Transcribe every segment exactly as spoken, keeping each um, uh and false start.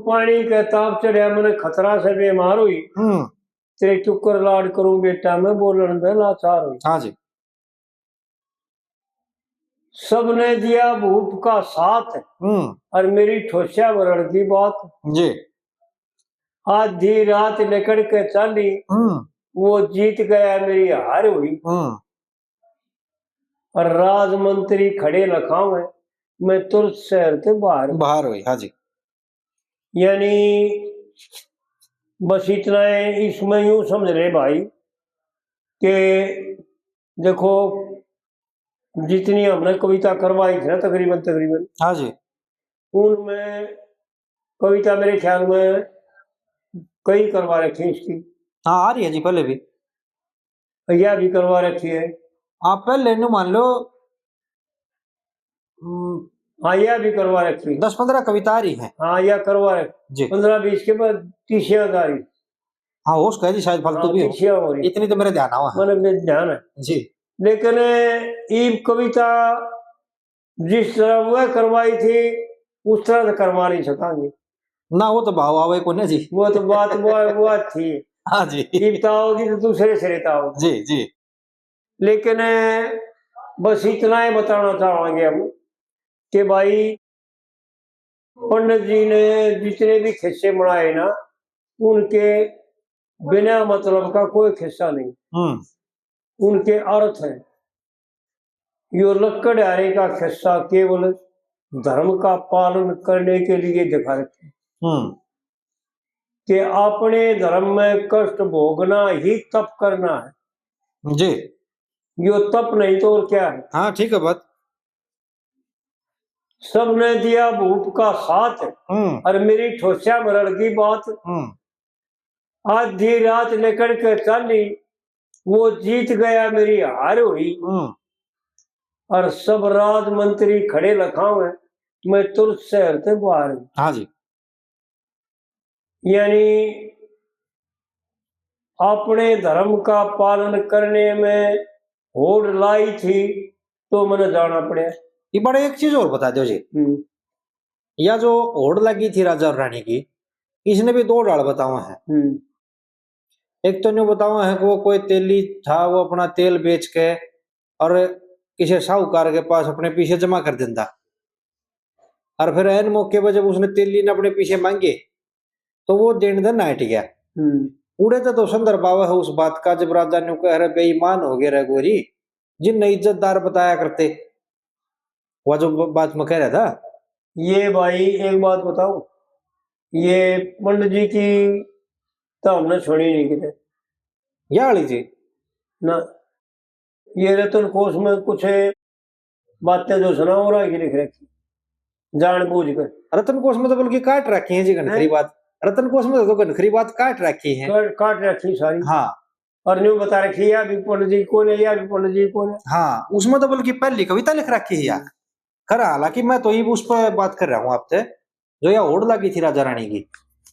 पानी के ताप चढ़या, मने खतरा से बीमार हुई। हम्म। तेरे टुक्कर लाड करूं बेटा, मैं बोलण में लाचार हुई। हाँ जी। सबने दिया भूप का साथ, हम्म। और मेरी ठोस्या भरण की बात। जी। आधी रात निकल के चाली, हम्म। वो जीत गया, मेरी हार हुई। हम्म। और राजमंत्री खड़े लखावे, मैं तुरंत शहर के बाहर। बाहर हुई, हाँ जी। यानी बस इतना है, इसमें यूं समझ ले भाई कि देखो, जितनी हमने कविता करवाई थी ना, तकरीबन, तकरीबन, हाँ जी। उनमें कविता मेरे ख्याल में कई करवा रखी इसकी। हाँ, आ रही है जी, पहले भी। यह भी करवा रखी है। आप पहले न्यू मान लो, हम्म, हाँ, यह भी करवा रखी। दस पन्द्रह कविता आ रही है। हाँ, यह करवा रखी। जी। पन्द्रह बीस के बाद तीसियां आ रही। हाँ, हो सकता है जी, शायद फालतू हाँ, भी हो। तीसियां हो रही। इतनी तो मेरे ध्यान आवा है। मैंने मेरे ध्यान है। जी। लेकिन ईब कविता जिस तरह वह करवाई थी, उस तरह तो करवा नहीं सकांगे। ना, वो तो भाव आवे कोने जी। वो तो बात वो, वो थी। हाँ जी। ईब तो आओगी तो दूसरे सिरे तो आओगी। जी, जी। लेकिन बस इतना ही बताना चाहेंगे हम कि भाई, पंडित जी ने जितने भी खिस्से बनाए ना, उनके बिना मतलब का कोई खिस्सा नहीं। हम्म। उनके अर्थ है। यो लकड़हारे का खिस्सा केवल धर्म का पालन करने के लिए दिखा रखे। हम्म। कि अपने धर्म में कष्ट भोगना ही तप करना है। जी। यो तप नहीं तो और क्या है? हाँ, ठीक है बात। सबने दिया भूप का साथ, हम्म। और मेरी ठोस्या मरण की बात। हम्म। आधी रात निकल के चाली, वो जीत गया, मेरी हार हुई। हम्म। और सब राजमंत्री खड़े लखावे, मैं तुरंत शहर से बाहर हुई। हाँ जी। यानी अपने धर्म का पालन करने में होड़ लाई थी, तो मैंने जाना पड़ा। ये बड़े एक चीज और बता दो जी। हम्म। या जो होड़ लगी थी राजा और रानी की, इसने भी दो ढाल बतावा है। हम्म। एक तो न्यू बतावा है कि वो कोई तेली था, वो अपना तेल बेच के और किसी साहूकार के पास अपने पीसे जमा कर देता, और फिर ऐन मौके पर जब उसने तेली ने अपने पीसे मांगे, तो वो देण दे नाट गया। हम्म। उड़े तो, तो संदर्भ आवे है उस बात का, जब राजा ने कहा, "अरे बेईमान हो गए रे गोरी, जिन इज्जतदार बताया करते।" वह जो ब-, बात मैं कह रहा था। ये भाई, एक बात बताओ, ये पंडित जी की तो हमने सुनी नहीं किते। या वाली जी? ना, ये रतन कोष में कुछ बातें जो सुना हो रहा है कि लिख रखी, जान बूझ कर। रतन कोष में तो बल्कि काट रखी है जी घनखरी हैं? बात। रतन कोष में तो घनखरी बात काट रखी है। काट, काट रखी सारी। हाँ। और न्यू बता रखी है, या भी पंडित जी कौन है, या भी पंडित जी कौन है। हाँ, उसमें तो बल्कि पहली कविता लिख रखी है यार। हम्म। खरा, हालांकि मैं तो ये उस पर बात कर रहा हूँ आपसे, जो या होड़ लगी थी राजा रानी की।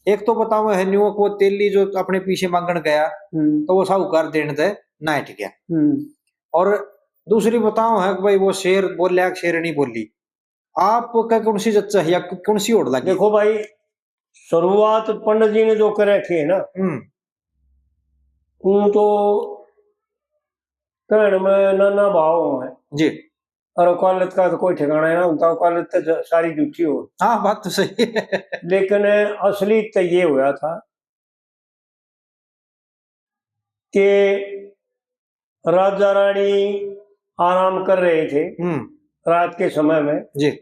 एक तो बताओ है न्यू को तेली जो अपने पीसे मांगण गया, हम्म। तो वो साहूकार देण दे नाट गया। हम्म। और दूसरी बताओ है कि भाई वो शेर बोल्या कि शेरनी बोली, आपका कौन सी जच्चा है या कौन सी होड़ लगी? देखो भाई, शुरुआत पंडित जी ने जो कर रखी है ना, हम्म। वो तो कहण में नाना भाव है जी। और वकालत का तो कोई ठिकाना है ना, उनका वकालत तो ज-, सारी झूठी हो। हाँ, बात तो सही है। लेकिन असली तो ये हुआ था कि राजा रानी आराम कर रहे थे हम्म। रात के समय में, जी।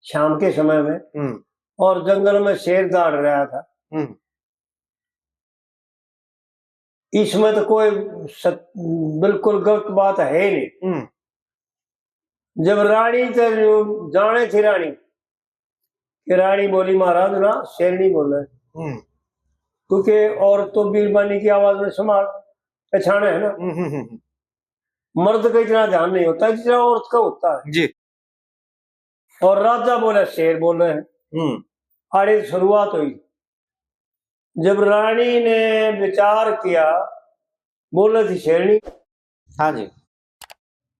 शाम के समय में, हम्म। और जंगल में शेर दहाड़ रहा था। हम्म। इसमें तो कोई सत-, बिल्कुल गलत बात है ही नहीं। हम्म। जब रानी तो जाने थी रानी, कि रानी बोली, "महाराज ना, शेरनी बोले।" हम्म। क्योंकि औरत तो बीरबानी की आवाज में संभाल, पहचाने है ना। हम्म, हम्म, हम्म। मर्द का इतना ध्यान नहीं होता जितना औरत का होता है। जी। और राजा बोले, "शेर बोले हैं।" हम्म। आड़े शुरुआत हुई। जब रानी ने विचार किया, बोले थी शेरनी। हाँ जी।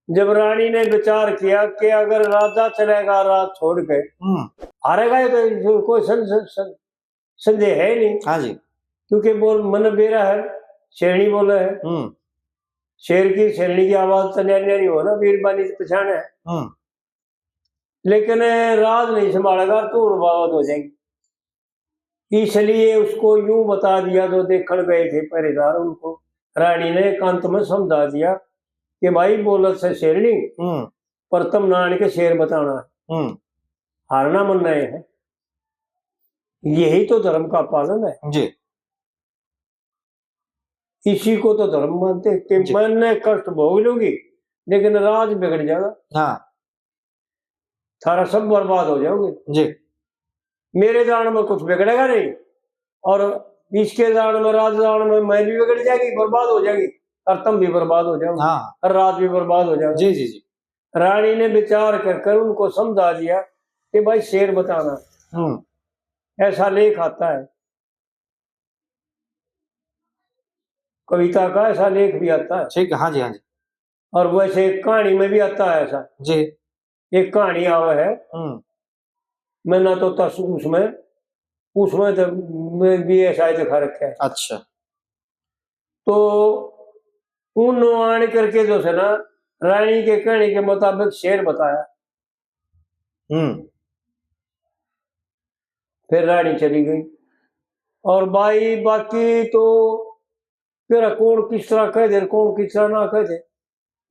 जब रानी ने विचार किया कि अगर राजा चलेगा राज छोड़ के, हम्म। हारेगा ही तो कोई सन, सन, सन, संदेह है नहीं। हाँ जी। क्योंकि बोल, मन बेरा है, शेरनी बोले है। हम्म। शेर की, शेरनी की आवाज तो न्यारी न्यारी हो ना, बीरबानी से पहचान है। हम्म। लेकिन राज नहीं संभालेगा तो बर्बाद हो जाएगी। इसलिए उसको यूं बता दिया, जो देखण गए थे पहरेदार, उनको रानी ने एकांत में समझा दिया कि भाई, बोलत से शेरनी, हम्म। पर तम नान के शेर बताना है। हम्म। हारना मन रहे हैं। यही तो धर्म का पालन है। जी। इसी को तो धर्म मानते हैं कि जी। मैंने कष्ट भोग लूंगी, लेकिन राज बिगड़ जाएगा। हाँ। थारा सब बर्बाद हो जाओगे। जी। मेरे जान में कुछ बिगड़ेगा नहीं, और इसके जान में, राज जान में, मैं भी बिगड़ जाएगी, बर्बाद हो जाएगी, और तुम भी बर्बाद हो जाओगे, हाँ। और राज भी बर्बाद हो जाएगा। जी, जी, जी। रानी ने विचार कर कर उनको समझा दिया कि भाई, शेर बताना। हम्म। ऐसा लेख आता है, कविता का ऐसा लेख भी आता है। ठीक है, हाँ जी, हाँ जी। और वैसे कहानी में भी आता है ऐसा। जी। एक कहानी आवे है, हम्म। मैं ना तो तस उसमें, उसमें तो मैं भी ऐसा ही दिखा रखा है। अच्छा। तो उन आन करके जो है ना, रानी के कहने के मुताबिक शेर बताया। हम्म। फिर रानी चली गई। और भाई, बाकी तो फिर कौन किस तरह कह दे, कौन किस तरह ना कह दे,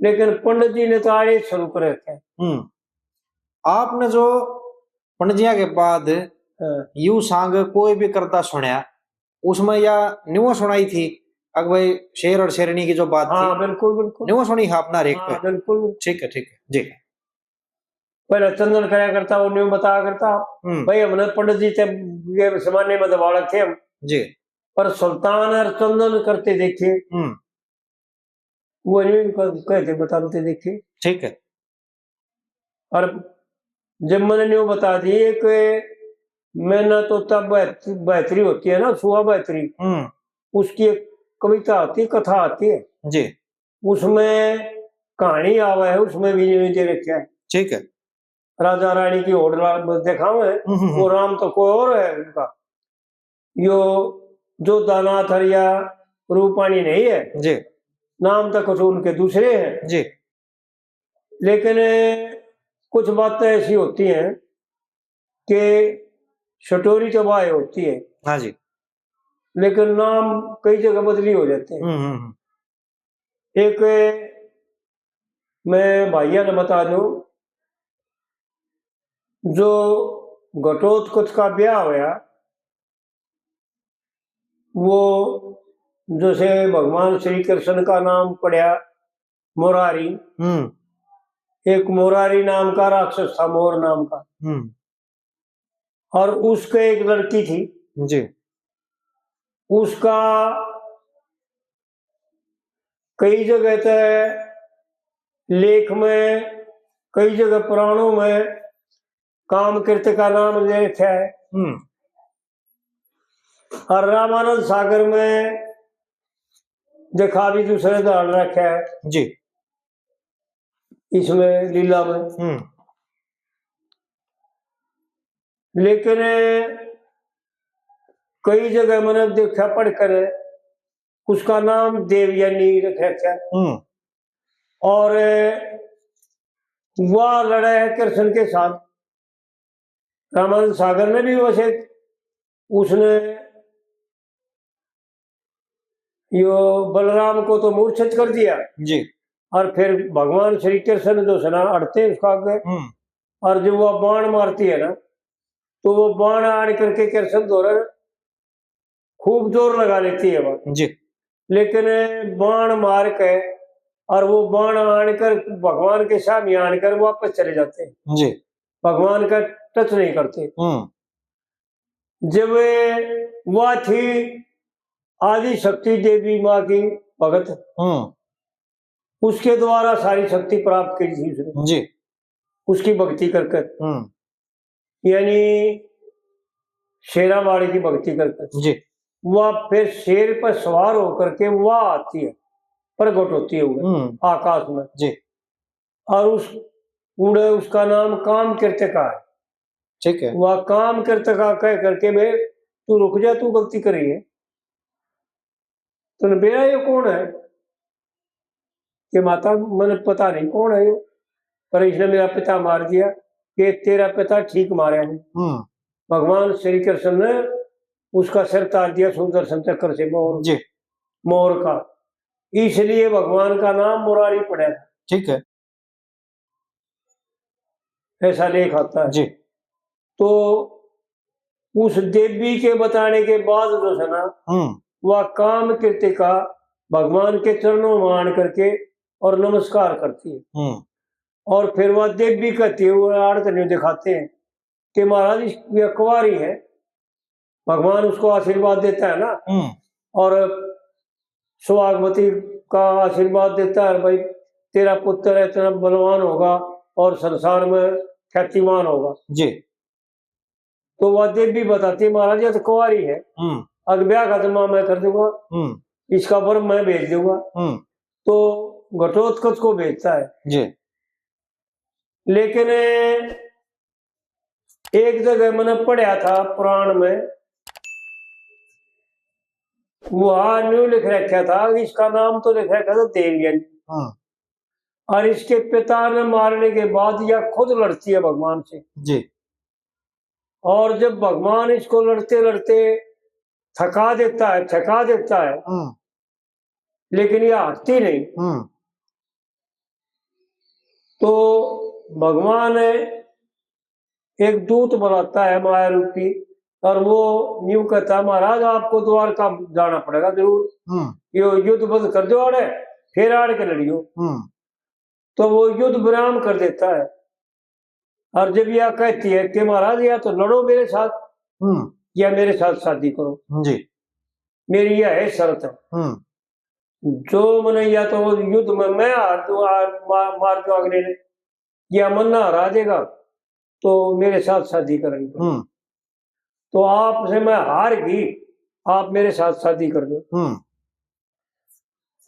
लेकिन पंडित जी ने तो आड़े शुरू कर रखे हैं। हम्म। आपने जो पंडित जी के बाद हाँ। यू सांग कोई भी करता सुनया, उसमें या न्यू सुनाई थी, अक भाई, शेर और शेरनी की जो बात हाँ, थी, बिल्कुल, बिल्कुल। न्यू सुनी है आपने हर एक हाँ, पे। बिल्कुल। ठीक है, ठीक है, जी। पहले चंदन करया करता, वो न्यू बताया करता, हम्म। भाई, हमने पंडित जी ते ये जमाने में दबा रखे हम। जी। पर सुल्तान और चंदन करते देखे, हम्म। वो न्यू कह-, कहते बताते देखे। ठीक है। और जब मैंने न्यू बता दिए कि मैंने तो तब बहत-, बहतरी होती है ना, सुहा बहतरी, हम्म। उसकी एक कविता आती, कथा आती है। जी। उसमें कहानी आवे है, उसमें भी न्यू दे रखे है। ठीक है। राजा रानी की होड़ ला-, दिखावे, हम्म, हम्म, वो हम्म। राम तो कोई और है उनका। यो जोधानाथ हरिया रूपाणी नहीं है। जी। नाम तो कुछ उनके दूसरे हैं। जी। लेकिन कुछ बातें ऐसी होती हैं कि स्टोरी तो वाह होती है। हाँ जी। लेकिन नाम कई जगह बदली हो जाते हैं। हम्म, हम्म, हम्म। एक मैं भाइया ने बता दूं, जो घटोत्कच का ब्याह होया, वो जैसे भगवान श्री कृष्ण का नाम पड़ा मुरारी, हम्म। एक मुरारी नाम का राक्षस था, मोर नाम का। हम्म। और उसके एक लड़की थी। जी। उसका कई जगह ते लेख में, कई जगह पुराणों में काम कृत का नाम ले रखा है। हम्म। और रामानंद सागर में देखा भी दूसरे धारण रखा है। जी। इसमें लीला में। हम्म। लेकिन कई जगह मैंने देखा पढ़कर, उसका नाम देवयानी रखा है। हम्म। और वह लड़ा है कृष्ण के साथ। रामानंद सागर ने भी वैसे, उसने यो बलराम को तो मूर्छित कर दिया। जी। और फिर भगवान श्री कृष्ण जो सना अड़ते उसका आगे। हम्म। और जब वो बाण मारती है ना, तो वो बाण आड़ करके कृष्ण धोरे खूब जोर लगा लेती है वो। जी। लेकिन बाण मार के और वो बाण आनकर भगवान के सामने आनकर वापस चले जाते हैं। जी। भगवान का टच नहीं करते। हम्म। जब वह थी आदि शक्ति देवी माँ की भगत, हम्म। उसके द्वारा सारी शक्ति प्राप्त करी थी उसने। जी। उसकी भक्ति करके। हम्म। यानी शेरावाड़ की भक्ति करके। जी। वह फिर शेर पर सवार होकर के वह आती है, प्रकट होती है उड़े हम्म। आकाश में। जी। और उस उड़े उसका नाम काम कृतिका है। ठीक है। वह काम कृतिका कह करके वे तू रुक जा, तू गलती कर रही है। तने बेरा ये कौन है? कि माता, मैंने पता नहीं कौन है यो, पर इसने मेरा पिता मार दिया। कि तेरा पिता ठीक मारा है। हम्म। भगवान श्री कृष्ण ने उसका सिर तार दिया सुदर्शन चक्र से, मोर जी। मोर का। इसलिए भगवान का नाम मुरारी पड़ा था। ठीक है। ऐसा लेख आता है। जी। तो उस देवी के बताने के बाद जो है ना, हम्म। वह काम कृतिका भगवान के चरणों में आन करके और नमस्कार करती है। हम्म। और फिर वह देवी कहती है, वो आड़ करने दिखाते हैं कि महाराज, इस, यह कुंवारी है। भगवान उसको आशीर्वाद देता है ना। हम्म। और सुहागवती का आशीर्वाद देता है, भाई, तेरा पुत्र इतना बलवान होगा और संसार में ख्यातिमान होगा। जी। तो वह देवी बताती है, महाराज, ये तो कुंवारी है। हम्म। अब ब्याह का जमा मैं कर दूंगा। हम्म। इसका वर मैं भेज दूंगा। हम्म। तो घटोत्कच को भेजता है। जी। लेकिन एक जगह मैंने पढ़ा था पुराण में, वहां न्यू लिख रखा था, इसका नाम तो लिख रखा था देवयानी। हाँ। और इसके पिता ने मारने के बाद यह खुद लड़ती है भगवान से। जी। और जब भगवान इसको लड़ते लड़ते थका देता है, थका देता है, हम्म। लेकिन यह हटती नहीं। हम्म। तो भगवान एक दूत बुलाता है माया रूपी, और वो न्यू कहता है, महाराज, आपको द्वारका जाना पड़ेगा जरूर। हम्म। यो युद्ध बंद कर दो आड़े, फिर आड़ के लड़ियो। हम्म। तो वो युद्ध विराम कर देता है। और जब यह कहती है कि महाराज, या तो लड़ो मेरे साथ, हम्म। या मेरे साथ शादी करो। जी। मेरी यह है शर्त है। हम्म। जो मने या तो युद्ध में मैं हार दूं, हार, मार, मार दूं अगले ने, या मन्ना हरा देगा, तो मेरे साथ शादी करनी पड़ेगी। हम्म। तो आपसे मैं हार गई, आप मेरे साथ शादी कर दो। हम्म।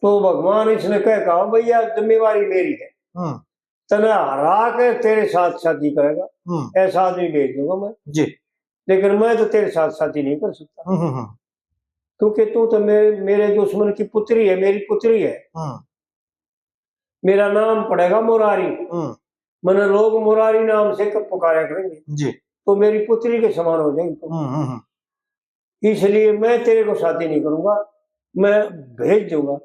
तो भगवान इसने कह कहा, भैया, जिम्मेवारी मेरी है, हम्म। तने हरा के तेरे साथ शादी करेगा, हम्म। ऐसा आदमी भेज दूंगा मैं। जी। लेकिन मैं तो तेरे साथ शादी नहीं कर सकता। हम्म, हम्म, हम्म। क्योंकि तू तो मेरे, मेरे दुश्मन की पुत्री है, मेरी पुत्री है। हम्म। मेरा नाम पड़ेगा मुरारी। हम्म। मने लोग मुरारी नाम से क-, पुकारा करेंगे। जी। तो मेरी पुत्री के समान हो जाएगी तू। हम्म, हम्म, हम्म। इसलिए मैं तेरे को शादी नहीं करूंगा, मैं भेज दूंगा।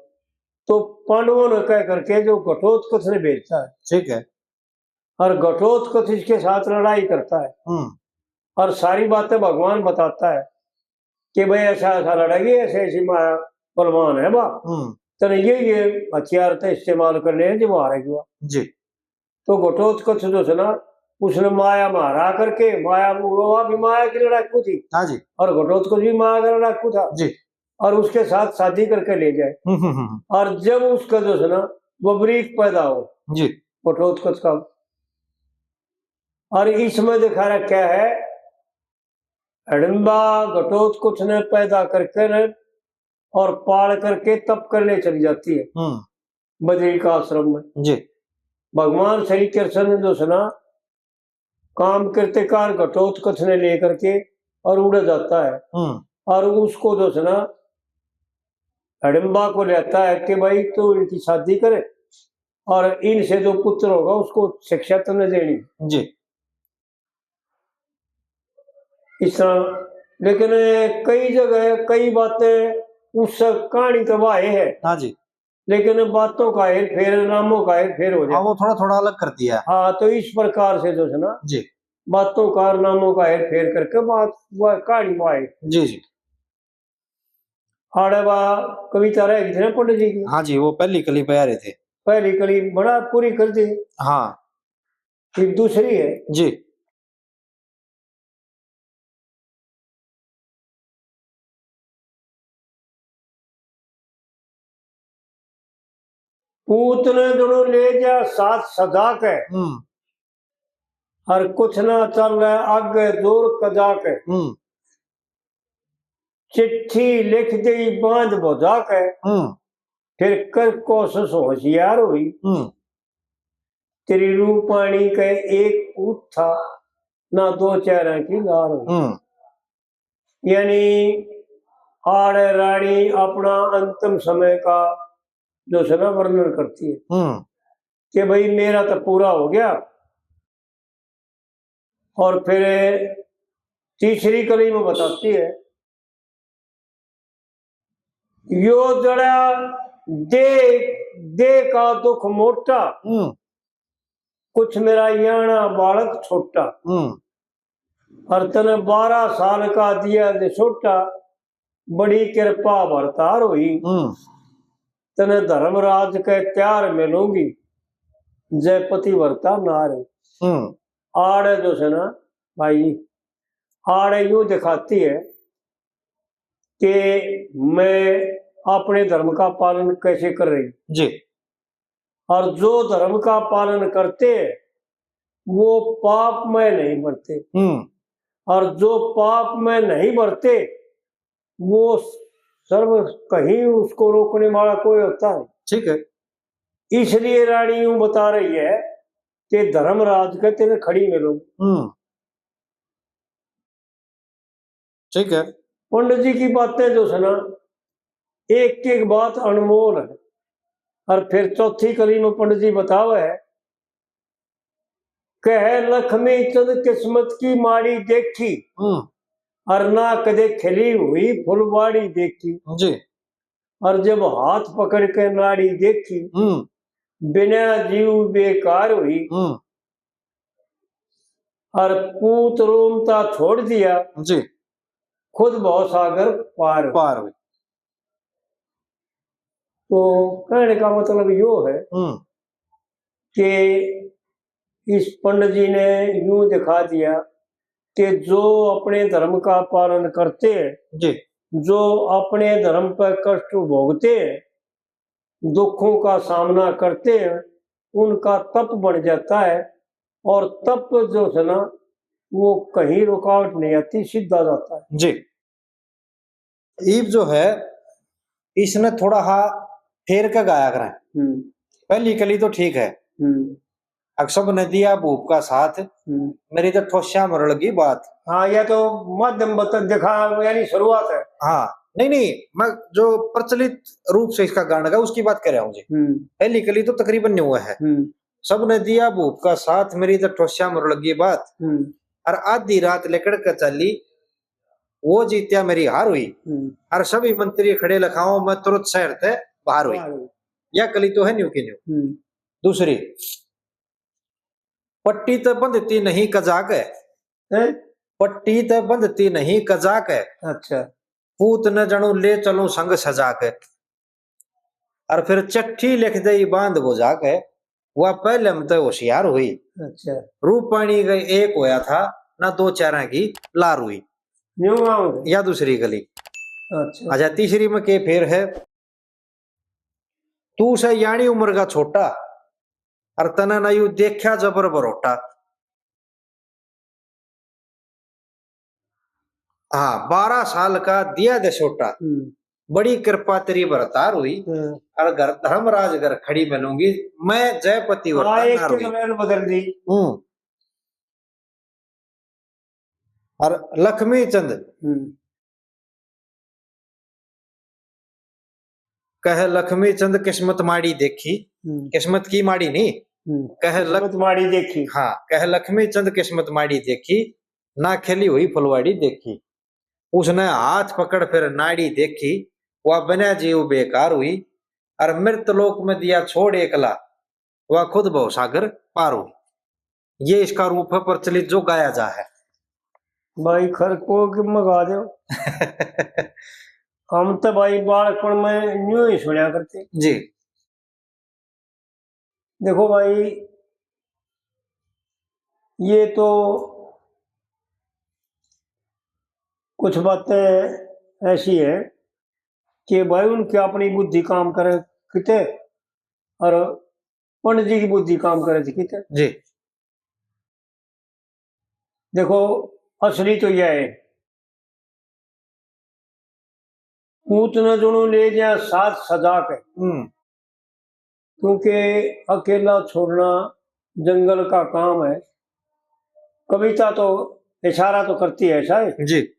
तो पांडवों ने कह करके जो घटोत्कच ने भेजता है। ठीक है। और घटोत्कच इसके साथ लड़ाई करता है। हम्म। और सारी बातें भगवान बताता है कि भाई, ऐसा ऐसा लड़ेगी, ऐसे ऐसी माया बलवान है बा, हम्म। तने ये ये हथियार तो इस्तेमाल करने हैं जो हारेगी बा। जी। तो घटोत्कच जो है ना, उसने माया में हरा करके, माया, वो भी माया की लड़ाकू थी। हाँ जी। और घटोत्कच भी माया का लड़ाकू था। जी। और उसके साथ शादी करके ले जाए। हम्म, हम्म, हम्म। और जब उसका जो है ना, वो बरीक पैदा हो, जी। घटोत्कच का, और इसमें दिखा रखा है, हिडिम्बा घटोत्कच ने पैदा करके ने और पाल करके तप करने चली जाती है, हम्म। बद्री का आश्रम में। जी। भगवान श्री कृष्ण ने जो है ना, काम करते कार घटोत्कच ने लेकर के और उड़ जाता है। हम्म। और उसको जो है ना, हिडिम्बा को लेता है कि भाई, तू इनकी शादी करे और इनसे जो पुत्र होगा, उसको शिक्षा तन्ने देनी। जी। इस तरह, लेकिन कई जगह, कई बातें उस कहानी तो वाहे है। हाँ जी। लेकिन बातों का हेर फेर, नामों का हेर फेर हो जाए। हाँ, वो थोड़ा थोड़ा अलग कर दिया। हाँ, तो इस प्रकार से जो है ना, जी। बातों का और नामों का हेर फेर करके बात, वह कहानी वाहे। जी, जी। आड़े वा कविता रह गई थी ना पंडित जी की। हाँ जी, वो पहली कली पे आ रहे थे। पहली कली बना पूरी कर दी। हाँ। एक दूसरी है। जी। पूत ने दोनों ले जा साथ सदा के, हम्म। और कुछ ना चल आगे जोर कदा के। हम्म। चिट्ठी लिख दे बांध बुझा के, हम्म। फिर कर कोशिश होशियार हुई। हम्म। तेरी रूपाणी के एक पूत था, ना दो चार की लार हुई। हम्म। यानी आड़े रानी अपना अंतिम समय का जो है ना वर्णन करती है हम्म। कि भाई मेरा तो पूरा हो गया। और फिर तीसरी कली में बताती है, यो जड़ा दे, दे का दुख मोटा, हम्म। कुछ मेरा याना बालक छोटा। हम्म। और तने बारह साल का दिया जे छोटा, बड़ी कृपा भरतार हुई। हम्म। तने धर्मराज के त्यार मिलूंगी, जय पतिव्रता नार। हम्म। आड़े जो है ना भाई, आड़े यूं दिखाती है कि मैं अपने धर्म का पालन कैसे कर रही। जी। और जो धर्म का पालन करते हैं, वो पाप में नहीं मरते। हम्म। और जो पाप में नहीं मरते, वो सर्व कहीं उसको रोकने वाला कोई होता है। ठीक है। इसलिए रानी यूं बता रही है कि धर्मराज के तेरे खड़ी मिलूं। हम्म। ठीक है। पंडित जी की बातें जो है ना, एक एक बात अनमोल है। और फिर चौथी कली में पंडित जी बतावे है, कहे लक्ष्मी चंद किस्मत की माड़ी देखी, हम्म। और ना कदे खिली हुई फुलवाड़ी देखी। जी। और जब हाथ पकड़ के नाड़ी देखी, हम्म। बिना जीव बेकार हुई। हम्म। और पूत रोमता छोड़ दिया, जी। खुद भव सागर पार हुई। पार हुई। तो कहने का मतलब यो है हम्म। कि इस पंडित जी ने यूं दिखा दिया कि जो अपने धर्म का पालन करते हैं, जी। जो अपने धर्म पर कष्ट भोगते हैं, दुखों का सामना करते हैं, उनका तप बन जाता है। और तप जो है ना, वो कहीं रुकावट नहीं आती, सीधा जाता है। जी। ईब जो है, इसने थोड़ा हा फेर के गाया करें। हम्म। पहली कली तो ठीक है। हम्म। अक सब ने दिया भूप का साथ, हम्म। मेरी तो ठोस्या मर लगी बात। हाँ, या तो माध्यम बता दिखा, यानी शुरुआत है। हाँ, नहीं, नहीं, मैं जो प्रचलित रूप से इसका गाने का, उसकी बात कर रहा हूँ जी। हम्म। पहली कली तो तकरीबन न्यू है। हम्म। सब ने दिया भूप का साथ, मेरी तो ठोस्या मर लगी बात। हम्म। और आधी रात लिकड़ के चाली, वो जीत्या मेरी हार हुई। हम्म। और सभी मंत्री खड़े लखाओ, मैं तुरंत शहर ते बाहर हुई। बाहर हुई। या कली तो है न्यू की न्यू। हम्म। दूसरी, पट्टी ते बंधती नहीं कजाक है। हैं? पट्टी ते बंधती नहीं कजाक है। अच्छा। पूत न जणू ले चलूं संग सजा के। और फिर चिट्ठी लिख दे बांध बुझा के, वह पहले हम तो होशियार हुई। अच्छा। रूप पानी का एक होया था, ना दो चारा की लार हुई। न्यू गाँव। या दूसरी कली। अच्छा। अच्छा, तीसरी में के फेर है, तू से यानी उम्र का छोटा, और तने ना यू देखा जबर बरोटा। हाँ, बारह साल का दिया दे छोटा। हम्म। बड़ी कृपा तेरी भरतार हुई। हम्म। और घर धर्मराज घर खड़ी मिलूंगी, मैं जय पतिव्रता हाँ, एक नार एक हुई। लाइन बदल दी। हम्म। और लक्ष्मी चंद हम्म। कह लक्ष्मी चंद किस्मत माड़ी देखी, हम्म। किस्मत की माड़ी नहीं, हम्म। कह लक- किस्मत माड़ी देखी। हाँ, कह लक्ष्मी चंद किस्मत माड़ी देखी, ना खिली हुई फुलवाड़ी देखी। उसने हाथ पकड़ फिर नाड़ी देखी, वह बिना जीव बेकार हुई। और मृत लोक में दिया छोड़ एकला, वह खुद भवसागर पार हुई। ये इसका रूप है प्रचलित जो गाया जा है। भाई खरको के मगा दो। हम तो भाई बालपण में न्यू ही सुना करते। जी। देखो भाई, ये तो कुछ बातें ऐसी है कि भाई उनकी अपनी बुद्धि काम करे किते और पंडित जी की बुद्धि काम करे थी किते। जी। देखो, असली तो यह है, पूत न जुणू ले जा साथ सजा के, हम्म। क्योंकि अकेला छोड़ना जंगल का काम है। कविता तो इशारा तो करती है ऐसा है जी।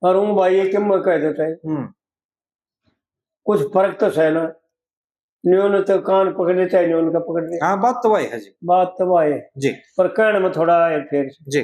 और हूँ भाई ये किम कह देता है। हम्म। कुछ फर्क तो है ना, न्यू ने तो कान पकड़ लेता है, न्यू उनका पकड़ ले। हाँ, बात तो वही है जी। बात तो वही है, जी। पर कहने में थोड़ा है फिर। जी।